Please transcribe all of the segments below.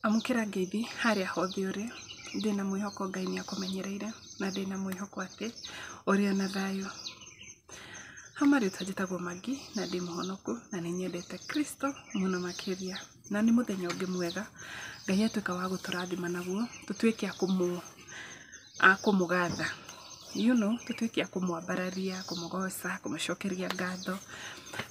Amũkĩra ngeithi harĩa hothe ũrĩ, ndĩna mwĩhoko Ngai nĩ akũmenyereire na ndĩna mwĩhoko atĩ ũrĩ ona thayũ. Ha marĩtwa njĩtagwo Maggie na ndĩ mũhonoku na nĩ nyendete Kristo mũno makĩria. Na nĩ mũthenya ũngĩ mwega Ngai atuĩka wa gũtũrathima naguo tũtuĩke a kũmũgatha. Tũtuĩke a kũmwambararia, kũmũgoca, kũmũcokeria ngatho,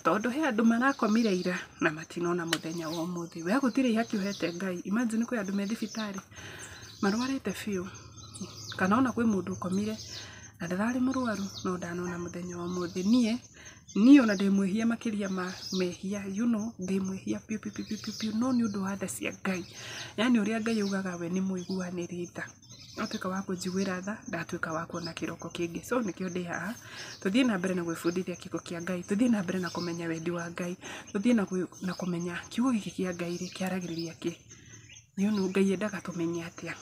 tondũ he andũ marakomire ira na matinona mũthenya wa ũmũthĩ. We gũtirĩ ihaki ũhete Ngai. Imagine kwĩ andũ me thibitarĩ marwarĩte biũ, kana ona kwĩ mũndũ ũkomire na ndararĩ mũrwaru no ndanona mũthenya wa ũmũthĩ. Niĩ ona ndĩ mwĩhia makĩria ma mehia, ndĩ mwĩhia biũ biũ biũ biũ biũ, no nĩ ũndũ wa tha cia Ngai. Yaani ũrĩa Ngai augaga we nĩ mũiguanĩri tha. Atuĩka wa kũnjiguĩra tha, ndatuĩka wa kuona kĩroko kĩngĩ. So nĩkĩo ndĩ haha, tũthiĩ na mbere na gwĩbundithia kiugo kĩa Ngai, tũthiĩ na mbere na kũmenya wendi wa Ngai, tũthiĩ na kũmenya kiugo gĩkĩ kĩa Ngai rĩ, kĩaragĩrĩria kĩ. Ngai endaga tũmenye atĩa.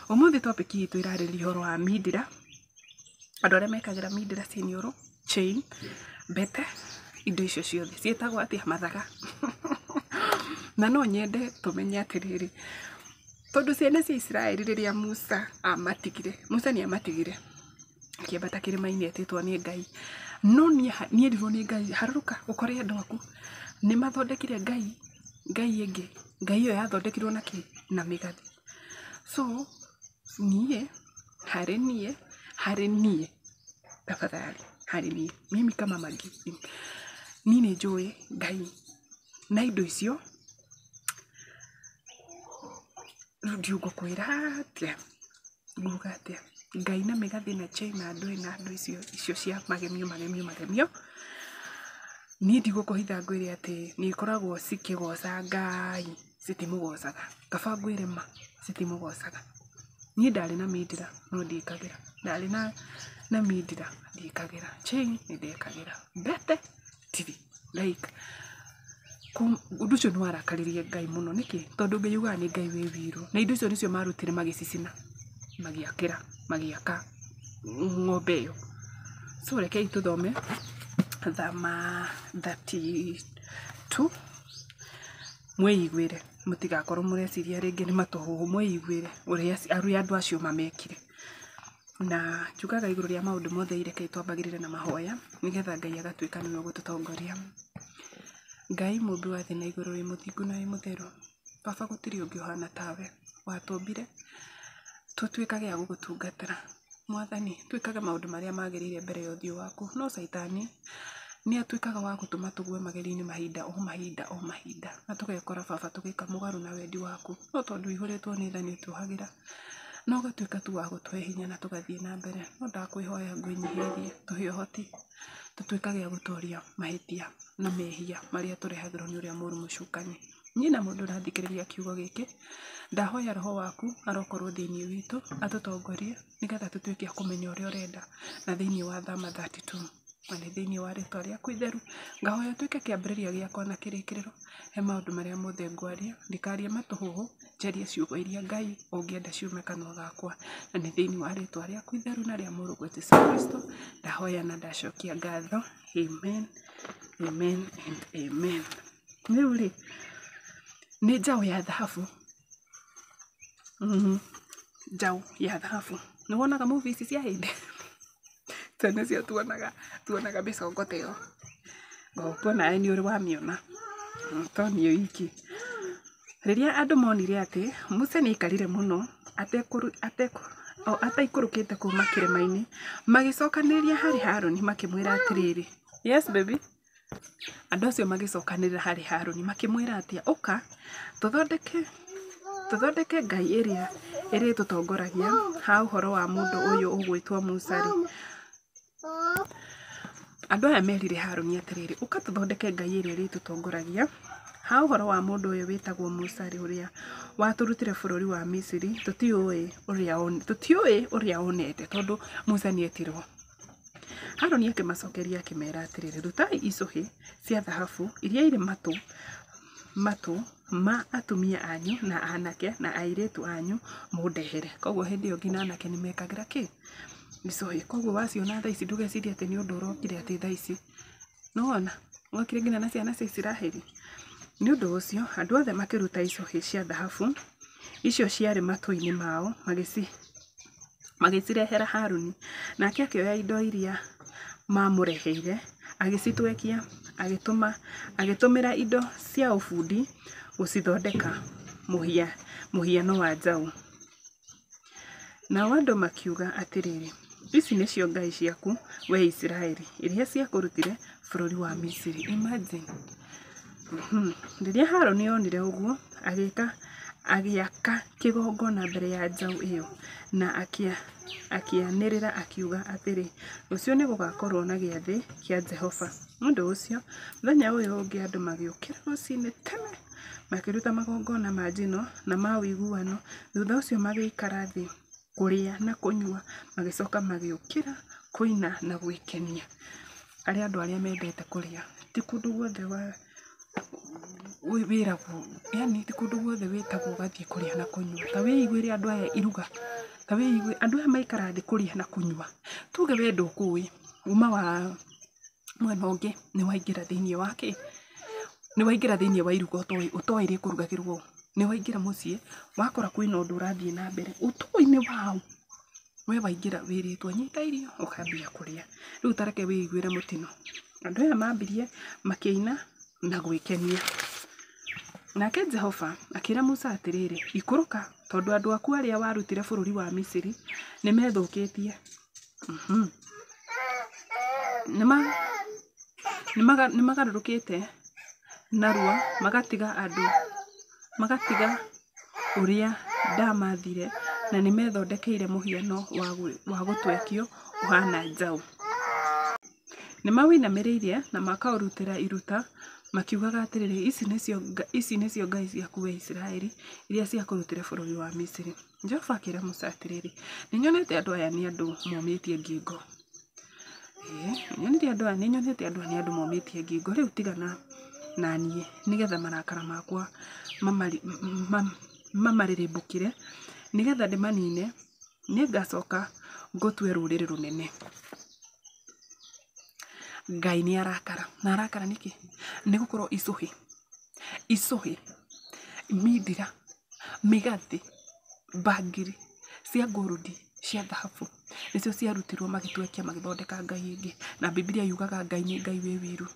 Ũmũthĩ topic itũ ĩrarĩrĩria ũhoro wa mindira, andũ arĩa mekagĩra mindira ciĩ iniũrũ, chain, mbete, indo icio ciothe ciĩtagwo atĩa? Mathaga. Na no nyende tũmenye atĩrĩrĩ, tondũ ciana cia Isiraeli rĩrĩa Musa amatigire, Musa nĩ amatigire akĩambata kĩrĩma-inĩ etĩtwo nĩ Ngai, no nĩerirwo nĩ Ngai, harũrũka ũkore andũ aku nĩ mathondekire ngai, ngai ĩngĩ, ngai ĩyo yathondekirwo na kĩ? Na mĩgathĩ. So niĩ, harĩ niĩ, harĩ niĩ, tafadhali, harĩ niĩ, mimi kama Maggie, niĩ nĩ njũĩ Ngai na indo icio, rĩu ndiũĩ ngũkwĩra atĩa, nguga atĩa, Ngai na mĩgathĩ na chain na ndũĩ na ndũ icio icio cia magemio magemio magemio, niĩ ndigũkũhitha ngwĩre atĩ nĩ ikoragwo cikĩgoca Ngai, citimũgocaga. Kaba ngwĩre ma, citimũgocaga. Niĩ ndarĩ na mindira no ndiĩkagĩra, ndarĩ na mindira ndiĩkagĩra, chain nĩ ndekagĩra, mbete ndirĩ like ũndũ ũcio nĩ warakaririe Ngai mũno. Nĩkĩ? Tondũ Ngai augaga nĩ Ngai wĩ wiru. Na indo icio nĩcio marutire magĩcicina, magĩakĩra, magĩaka ng'ombe ĩyo. So rekei tũthome Thama 32 mwĩiguĩre, mũtigakorwo mũreciria rĩngĩ nĩ matũhũhũ, mwĩiguĩre ũrĩa andũ acio mamekire. Na njugaga igũrũ rĩa maũndũ mothe rekei twambagĩrĩre na mahoya, nĩgetha Ngai agatuĩka nĩwe ũgũtũtongoria. Ngai mũmbi wa thĩ na igũrũ, wĩ mũthingu na wĩ mũtheru. Baba gũtirĩ ũngĩ ũhana tawe, watũmbire tũtuĩkage a gũgũtungatĩra. Mwathani, twĩkage maũndũ marĩa magĩrĩire mbere ya ũthiũ waku, no caitani nĩ atuĩkaga wa gũtũma tũgwe magerio-inĩ mahinda o mahinda o mahinda, na tũgekora baba tũgĩka mũgarũ na wendi waku, no tondũ ũihũrĩtwo nĩ tha nĩ ũtuohagĩra na ũgatuĩka tu wa gũtũhe hinya na tũgathiĩ na mbere. No ndakwĩhoya ngwĩnyihĩirie, tũhe ũhoti tũtuĩkage a gũtoria mahĩtia na mehia marĩa tũrehagĩrwo nĩ ũrĩa mũũru mũcukani. Niĩ na mũndũ ũrathikĩrĩria kiugo gĩkĩ, ndahoya roho waku arokorwo thĩinĩ witũ, atũtongorie nĩgetha tũtuĩke a kũmenya ũrĩa ũrenda na thĩinĩ wa Thama 32 na nĩ thĩinĩ wa rĩtwa rĩaku itheru. Ngahoya ũtuĩke kĩambĩrĩria gĩakwa na kĩrĩkĩrĩro he maũndũ marĩa mothe ngwaria, ndikarie matũhũhũ, njarie ciugo iria Ngai ũngĩenda ciume kanua gakwa, na nĩ thĩinĩ wa rĩtwa rĩaku itheru na rĩa mũrũguo Jesu Kristo, ndahoya na ndacokia ngatho. Amen, amen and amen. Rĩu rĩ, nĩ njaũ ya thahabu, njaũ ya thahabu. Nĩ wonaga movie ici cia Hindi? Icio nĩcio tuonaga, tuonaga mĩcongo ta ĩyo. Hope nawe nĩ ũrĩ wamĩona, to niĩ wiki. Rĩrĩa andũ monire atĩ Musa nĩ aikarire mũno ataikũrũkĩte kuma kĩrĩma-inĩ, magĩcokanĩrĩria harĩ Harũni makĩmwĩra atĩrĩrĩ, yes baby. Andũ acio magĩcokanĩrĩra harĩ Harũni makĩmwĩra atĩa, ũka tũthondeke tũthondeke ngai ĩrĩa ĩrĩtũtongoragia ha ũhoro wa mũndũ ũyũ ũgwĩtwo Musa-rĩ. Andũ aya merire Harũni atĩrĩrĩ, ũka tũthondeke ngai ĩrĩa ĩrĩtũtongoragia ha ũhoro wa mũndũ ũyũ wĩtagwo Musa-rĩ, ũrĩa watũrutire bũrũri wa Misiri, tũtiũĩ ũrĩa onete, tondũ Musa nĩetirwo. Harũni akĩmacokeria akĩmera atĩrĩrĩ, rutai icũhĩ cia thahabu iria irĩ matũ matũ ma atumia anyu na anake na airĩtu anyu mũndehere. Koguo hĩndĩ ĩyo nginya anake nĩ mekagĩra kĩ? Icũhĩ. Koguo waciona thaa ici ndũgecirie atĩ nĩ ũndũ ũrokire atĩ thaa ici. Nĩwona? Wokire nginya na ciana cia Isiraeli. Nĩ ũndũ ũcio andũ othe makĩruta icũhĩ cia thahabu icio ciarĩ matũ-inĩ mao, magĩcirehera Haruni. Nake akĩoya indo iria maamũreheire, agĩcitwekia, agĩtũmĩra indo cia ũbundi gũcithondeka mũhiano wa njaũ. Nao andũ makiuga atĩrĩ, "Ici nĩcio ngai ciaku, wee Isiraeli, iria ciakũrutire bũrũri wa Misiri." Imagine. Rĩrĩa Haruni onire ũguo, agĩaka kĩgongona mbere ya njaũ ĩyo, na akĩanĩrĩra akiuga atĩrĩ, "Rũciũ nĩgũgakorwo na gĩathĩ kĩa Jehova." Nĩ ũndũ ũcio, mũthenya ũyũ ũngĩ andũ magĩũkĩra rũcinĩ tene, makĩruta magongona ma njino na ma ũiguano. Thutha ũcio magĩikara thĩ kũrĩa na kũnyua, magĩcoka magĩũkĩra kũina na gwĩkenia. Harĩ andũ arĩa mendete kũrĩa, ti kũndũ guothe wĩragwo, yani ti kũndũ guothe wĩtagwo ũgathiĩ kũrĩa na kũnyua. Ta wĩiguĩre andũ aya iruga, ta wĩigue andũ aya maikara thĩ kũrĩa na kũnyua. Tuge we ndũkũĩ, uma wa mwena ũngĩ nĩ waingĩra thĩiniĩ wa kĩ? Nĩ waingĩra thĩiniĩ wa iruga ũtoĩ rĩkũrugagĩrwo ũ. Nĩ waingĩra mũciĩ, wakora kwĩna ũndũ ũrathiĩ na mbere, ũtoĩ nĩ waũ. We waingĩra wĩrĩtwo nyita irio, ũkambia kũrĩa. Rĩu ta reke wĩiguĩre mũtino. Andũ aya mambirie makĩina na gwĩkenia. Nake Jehova akĩra Musa atĩrĩrĩ, "Ikũrũka, tondũ andũ aku arĩa warutire bũrũri wa Misiri nĩ methũkĩtie. Nĩ magarũrũkĩte narua magatiga andũ, magatiga ũrĩa ndamathire, na nĩ methondekeire mũhiano wa gũtwekio ũhaana njaũ. Nĩ mawĩinamĩrĩirie na makaũrutĩra iruta, makiugaga atĩrĩ, 'Ici nĩcio ngai ciaku, wee Isiraeli, iria ciakũrutire bũrũri wa Misiri.'" Jehova akĩra Musa atĩrĩrĩ, "Nĩ nyonete andũ aya nĩ andũ momĩtie ngingo. Nĩ nyonete andũ aya nĩ andũ momĩtie ngingo. Rĩu tigana na niĩ, nĩgetha marakara makwa mamarĩrĩmbũkĩre, nĩgetha ndĩmanine. Nĩngacoka ngũtue rũrĩrĩ rũnene." Ngai nĩ arakara. Na arakara nĩkĩ? Nĩ gũkorwo icũhĩ, mindira, mĩgathĩ, bangiri cia ngũrũdi, cia thahabu nĩcio ciarutirwo magĩtwekia magĩthondeka ngai ĩngĩ. Na Bibilia yugaga Ngai nĩ Ngai wĩ wiru.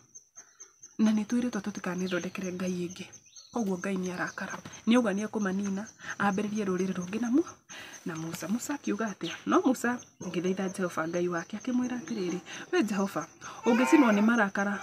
Na nĩ twĩrĩtwo tũtikanethondekere ngai ĩngĩ. Koguo Ngai nĩ arakara. Nĩ auga nĩ ekũmanina, ambĩrĩrie rũrĩrĩ rũngĩ na Musa. Musa akiuga atĩa? No Musa agĩthaitha Jehova Ngai wake akĩmwĩra atĩrĩrĩ, "We Jehova, ũngĩcinwo nĩ marakara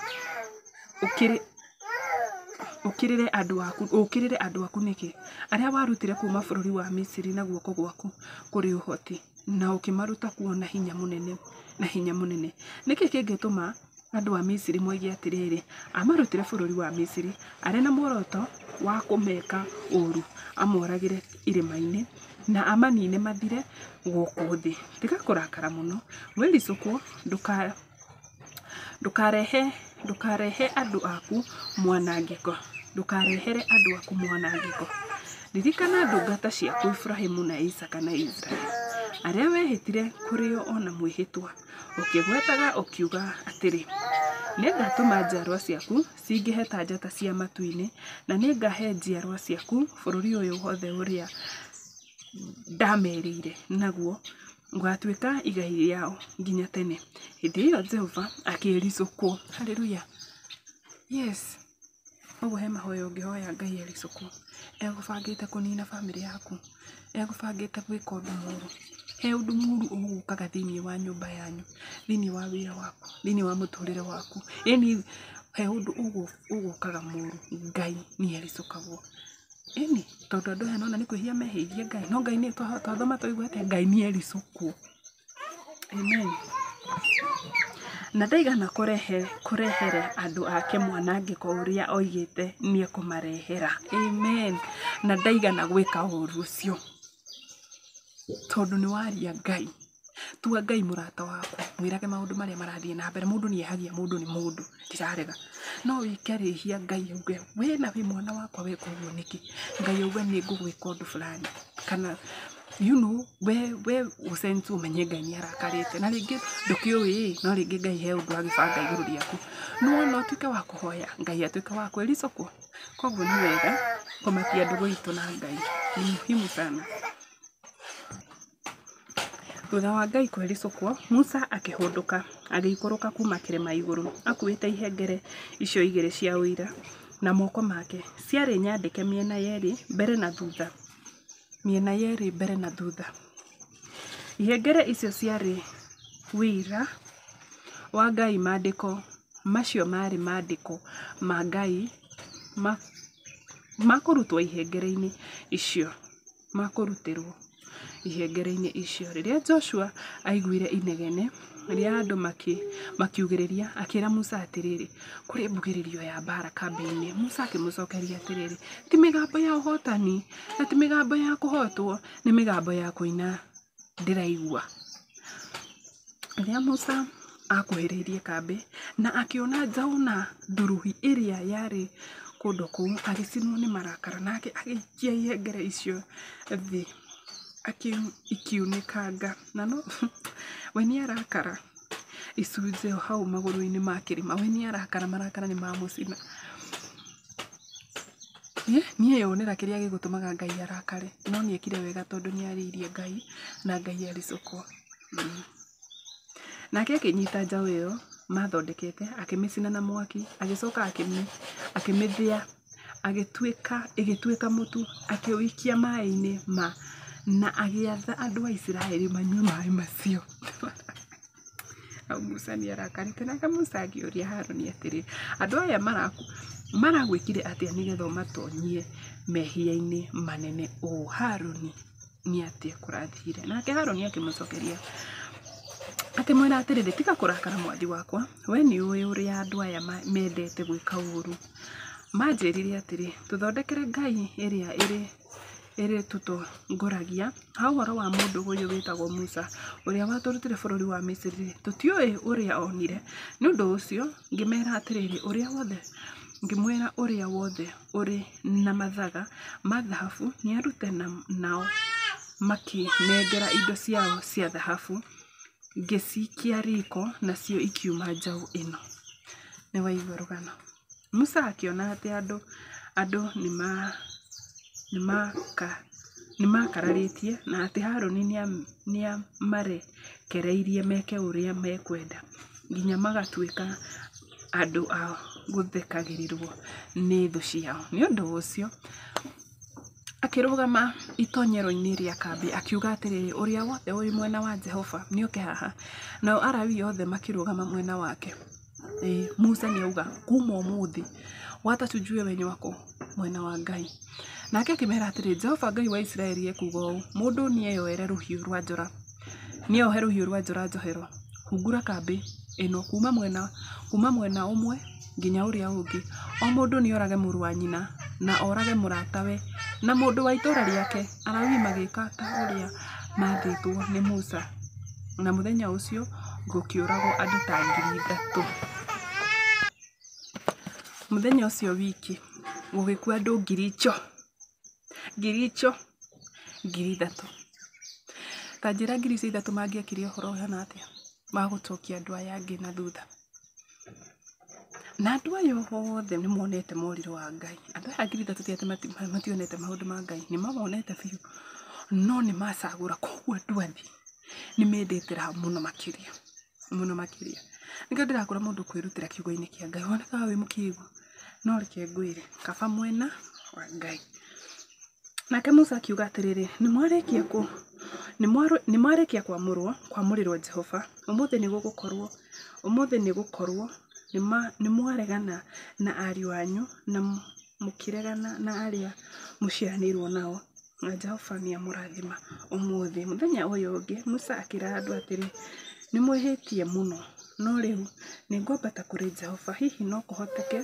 ũkĩrĩre andũ aku nĩkĩ, arĩa warutire kuuma bũrũri wa Misiri na guoko gwaku kũrĩ ũhoti, na ũkĩmaruta kuo na hinya mũnene na hinya mũnene? Nĩkĩ kĩngĩtũma andũ a Misiri moige atĩrĩrĩ, 'Amarutire bũrũri wa Misiri arĩ na muoroto wa kũmeka ũũru, amoragĩre irĩma-inĩ na amanine mathire gũkũ thĩ?' Tiga kũrakara mũno, wĩricũkwo, ndũkarehe andũ aku mwanangĩko. Ndũkarehere andũ aku mwanangĩko. Ririkana ndungata ciaku Iburahĩmu na Isaaka na Isiraeli, arĩa wehĩtire kũrĩ o na mwĩhĩtwa, ũkĩgwetaga ũkiuga atĩrĩ, 'Nĩngatũma njiarwa ciaku cingĩhe ta njata cia matu-inĩ, na nĩngahe njiarwa ciaku bũrũri ũyũ wothe ũrĩa ndamerĩire naguo ũgaatuĩka igai rĩao nginya tene." Hĩndĩ ĩyo Jehova akĩĩricũkwo. Haleluya. Yes. Ũguo he mahoya ũngĩhoya Ngai ericũkwo. Egũbangĩte kũnina bamĩrĩ yaku, egũbangĩte gwĩka ũndũ mũũru. He ũndũ mũũru ũgũkaga thĩiniĩ wa nyũmba yanyu, thĩiniĩ wa wĩra waku, thĩiniĩ wa mũtũrĩre waku. Yaani he ũndũ ũgũkaga mũũru, Ngai nĩ ericũkagwo. Ĩni, tondũ andũ aya nona nĩ kwĩhia mehĩirie Ngai, no Ngai nĩ twathoma twaigua atĩa? Ngai nĩ ericũkwo. Amen. Na ndaigana kũrehere andũ ake mwanangĩko ũrĩa oigĩte nĩ ekũmarehera. Amen. Na ndaigana gwĩka ũũru ũcio, tondũ nĩ waria Ngai. Tua Ngai mũrata waku, mwĩrage maũndũ marĩa marathiĩ na mbere. Mũndũ nĩ ehagia, mũndũ nĩ mũndũ, ndirarega. No wĩke rĩhia Ngai auge, we na wĩ mwana wakwa weka ũguo nĩkĩ? Ngai auge nĩ ngũgwĩka ũndũ fulani, kana You know, we ũsense ũmenye Ngai nĩ arakarĩte, na rĩngĩ ndũkĩũĩ, no rĩngĩ Ngai he ũndũ agĩbanga igũrũ rĩaku. No wona ũtuĩke wa kũhoya Ngai atuĩke wa kwĩricũkwo. Koguo nĩ wega kũmakia ndũgũ itũ na Ngai, ni muhimu sana. Thutha wa Ngai kwĩricũkwo, Musa akĩhũndũka, agĩikũrũka kuma kĩrĩma igũrũ, akuĩte ihengere icio igĩrĩ cia ũira na moko make. Ciarĩ nyandĩke mĩena yerĩ mbere na thutha. Mĩena yerĩ mbere na thutha. Ihengere icio ciarĩ ũira wa Ngai. Maandĩko macio marĩ maandĩko ma Ngai ma kũrutwo ihengere-inĩ icio, ma kũrutĩrwo ihengere-inĩ icio. Rĩrĩa Joshua aiguire inegene rĩa andũ makiugĩrĩria, akĩra Musa atĩrĩrĩ, kũrĩ mbugĩrĩrio ya mbara kambĩ-inĩ. Musa akĩmũcokeria atĩrĩrĩ, ti mĩgambo ya ũhotani na ti mĩgambo ya kũhotwo, nĩ mĩgambo ya kũina ndĩraigua. Rĩrĩa Musa akuhĩrĩirie kambĩ na akĩona njaũ na nduruhi ĩrĩa yarĩ kũndũ kũu, agĩcinwo nĩ marakara, nake agĩikia ihengere icio thĩ ikiunĩkanga. Na no we nĩ arakara icunjĩ o hau magũrũ-inĩ ma kĩrĩma, we nĩ arakara, marakara nĩ mamũcina. Niĩ yonera kĩrĩa gĩgũtũmaga Ngai arakare, no nĩ ekire wega tondũ nĩ arĩirie Ngai na Ngai aricũkwo. Nake akĩnyita njaũ ĩyo mathondekete, akĩmĩcina na mwaki, agĩcoka akĩmĩthĩa, ĩgĩtuĩka mũtu, akĩũikia maĩ-inĩ ma na agĩatha andũ a Isiraeli manyue maĩ macio. Hau Musa nĩ arakarĩte. Nake Musa akĩũria Harũni atĩrĩ, andũ aya maragwĩkire atĩa nĩgetha ũmatonyie mehia-inĩ manene ũũ? Harũni nĩ atĩa kũrathire? Nake Harũni akĩmũcokeria akĩmwĩra atĩrĩrĩ, tiga kũrakara mwathi wakwa, we nĩ ũĩ ũrĩa andũ aya mendete gwĩka ũũru. Manjĩrire atĩrĩ, tũthondekere ngai ĩrĩa ĩrĩtũtongoragia. Ha ũhoro wa mũndũ ũyũ wĩtagwo Musa, ũrĩa watũrutire bũrũri wa Misiri, tũtiũĩ ũrĩa onire. Nĩ ũndũ ũcio ngĩmeera atĩrĩrĩ, ngĩmwĩra ũrĩa wothe ũrĩ na mathaga ma thahabu nĩarute, nao makĩnengera indo ciao cia thahabu, ngĩcikia riko, nacio ikiuma njaũ ĩno. Nĩ waigua rũgano. Musa akĩona atĩ andũ nĩmakararĩtie na atĩ Harũni nĩamarekereirie meke ũrĩa mekwenda nginya magatuĩka andũ a gũthekagĩrĩrwo nĩ thũ ciao. Nĩ ũndũ ũcio akĩrũgama itonyero-inĩ rĩa kambĩ akiuga atĩrĩrĩ, ũrĩa wothe ũrĩ mwena wa Jehova nĩoke haha. Nao Alawii othe makĩrũgama mwena wake. Musa nĩauga kuma ũmũthĩ wata tujue wenye wako mwena wa Ngai. Nake akĩmera atĩrĩ, Jehova Ngai wa Isiraeli ekuuga ũũ, mũndũ nĩeyoere rũhiũ rwa njora, nĩeyohe rũhiũ rwa njora njohero, hungura kambĩ ĩno kuma mwena ũmwe nginya ũrĩa ũngĩ. O mũndũ nĩorage mũrũ wa nyina na orage mũratawe na mũndũ wa itũũra rĩake. Alawii magĩĩka ta ũrĩa maathĩtwo nĩ Musa, na mũthenya ũcio gũkĩũragwo andũ ta 3,000. Mũthenya ũcio wiki gũgĩkua andũ 3,000. Ta njĩra 3,000 mangĩekire ũhoro ũhana atĩa wa gũcokia andũ aya angĩ na thutha. Na andũ aya othe nĩ monete morirũ wa Ngai. Andũ aya 3,000 ti atĩ mationete maũndũ ma Ngai, nĩ mamonete biũ, no nĩ macagũra. Koguo andũ a thĩ nĩ mendete raha mũno makĩria, mũno makĩria. Nĩkĩo ndĩrakũra mũndũ kwĩrutĩra kiugo-inĩ kĩa Ngai, wonekaga wĩ mũkĩgu, no reke ngwĩre, kaba mwena wa Ngai. Nake Musa akiuga atĩrĩrĩ, nĩmwarĩkia kwamũrĩrwo Jehova, ũmũthĩ nĩgũkorwo nĩmwaregana na ariũ anyu na mũkĩregana na arĩa mũciaranĩirwo nao, na Jehova nĩamũrathima ũmũthĩ. Mũthenya ũyũ ũngĩ Musa akĩra andũ atĩrĩ, nĩmwĩhĩtie mũno, no rĩu nĩngwambata kũrĩ Jehova, hihi no kũhoteke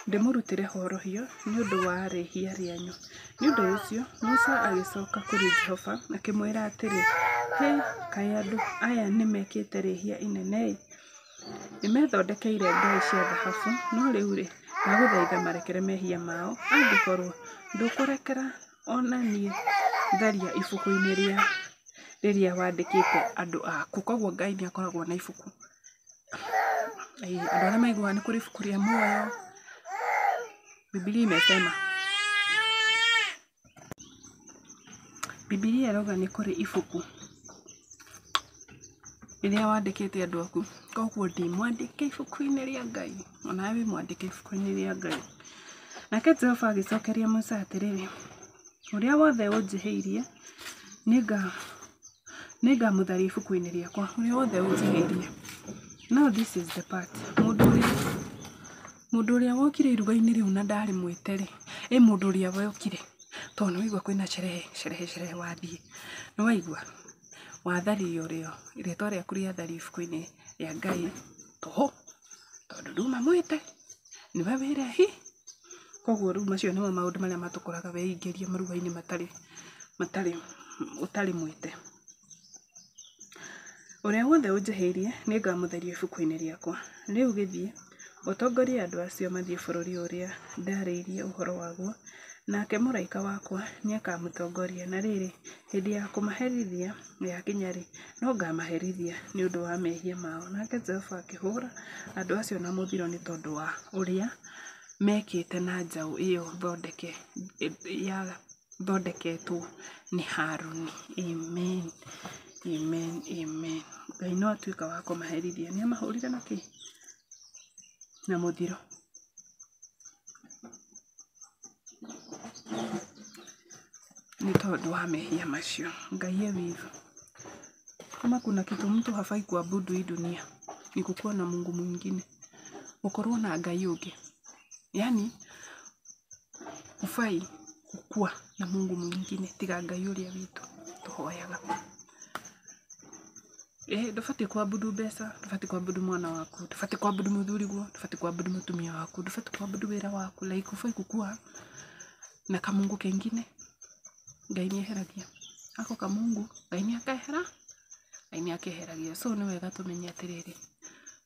ndĩmũrutĩre horohio nĩ ũndũ wa rĩhia rĩanyu. Nĩ ũndũ ũcio Musa agĩcoka kũrĩ Jehova akĩmwĩra atĩrĩ, Hĩ, kaĩ andũ aya nĩmekĩte rĩhia inene-ĩ! Nĩmethondekeire ngai cia thahabu, no rĩu-rĩ, ndagũthaitha marekere mehia mao. Angĩkorwo ndũkũrekera, o na niĩ tharia ibuku-inĩ rĩa rĩrĩa wandĩkĩte andũ aku. Koguo Ngai nĩ akoragwo na ibuku. Andũ arĩa maiguaga nĩ kũrĩ ibuku rĩa muoyo. Bibilia imesema. Bibilia ĩrauga nĩ kũrĩ ibuku rĩrĩa wandĩkĩte andũ aku. Koguo ndĩ mwandĩke ibuku-inĩ rĩa Ngai. Onawe wĩ mwandĩke ibuku-inĩ rĩa Ngai. Nake Jehova agĩcokeria Musa atĩrĩrĩ, ũrĩa wothe ũnjĩhĩirie, nĩngamũtharia ibuku-inĩ rĩakwa. Ũrĩa wothe ũnjĩhĩirie. Now this is the part. Mũndũ ũrĩa wokire iruga-inĩ rĩu na ndarĩ mwĩte rĩ, ĩ mũndũ ũrĩa wokire tondũ nĩ waigua kwĩna sherehe sherehe sherehe wathiĩ. Nĩ waigua? Wathario rĩo, rĩtwa rĩaku rĩathario ibuku-inĩ rĩa Ngai tũhũ, tondũ nduma mwĩte, nĩwe wĩrehi. Koguo rĩu macio nĩmo maũndũ marĩa matũkoraga weingĩria maruga-inĩ matarĩ ũtarĩ mwĩte. Ũrĩa wothe ũnjĩhĩirie nĩngamũtharia ibuku-inĩ rĩakwa. Rĩu gĩthiĩ, ũtongorie andũ acio mathiĩ bũrũri ũrĩa ndaarĩirie ũhoro waguo, nake mũraika wakwa nĩakamũtongoria. Na rĩrĩ, hĩndĩ ya kũmaherithia yakinya-rĩ, no ngamaherithia nĩ ũndũ wa mehia mao. Nake Jehova akĩhũũra andũ acio na mũthiro nĩ tondũ wa ũrĩa mekĩte na njaũ ĩyo yathondeketwo nĩ Haruni. Amen. Amen. Amen. Ngai no atuĩka wa kũmaherithia. Nĩ amahũrire na kĩ? Na mũthiro. Nĩ tondũ wa mehia macio. Ngai e wivu. Kama kuna kitu mtu hafai kuabudu hii dunia, ni kukuwa na Mungu mwingine. Gũkorwo na Ngai ũngĩ. Yaani hufai kukua na Mungu mwingine tiga Ngai ũrĩa witũ tũhoyaga. Ndũbatiĩ kuabudu mbeca, ndũbatiĩ kuabudu mwana waku, ndũbatiĩ kuabudu mũthuriguo, ndũbatiĩ kuabudu mũtumia waku, ndũbatiĩ kuabudu wĩra waku. Like hufai kukua na kamungu kengine. Ngai nĩeheragia. Ako kamungu, Ngai nĩakehera, Ngai nĩakeheragia. So nĩ wega tũmenye atĩrĩrĩ,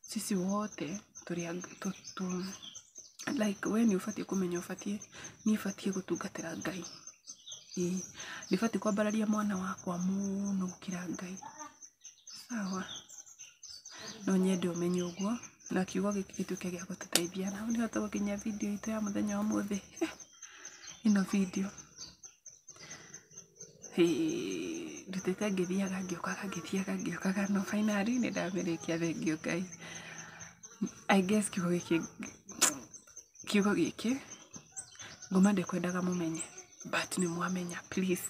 sisi wote tũrĩ like we nĩ ũbatiĩ kũmenya ũbatiĩ, niĩ batiĩ gũtungatĩra Ngai. Ĩĩ, ndibatiĩ kwambararia mwana wakwa mũno gũkĩra Ngai. Sawa. No nyende ũmenye ũguo, na kiugo gĩkĩ gĩtuĩke gĩa gũtũteithia. Na hau nĩho tũgũkinyia video itũ ya mũthenya wa ũmũthĩ. Ĩno video ndutĩte ngĩthiaga ngĩũkaga ngĩthiaga ngĩũkaga no finally nĩ ndamĩrĩkia. Thank you Ngai. I guess kiugo gĩkĩ ngũma ndĩkwendaga mũmenye, but nĩ mwamenya. Please.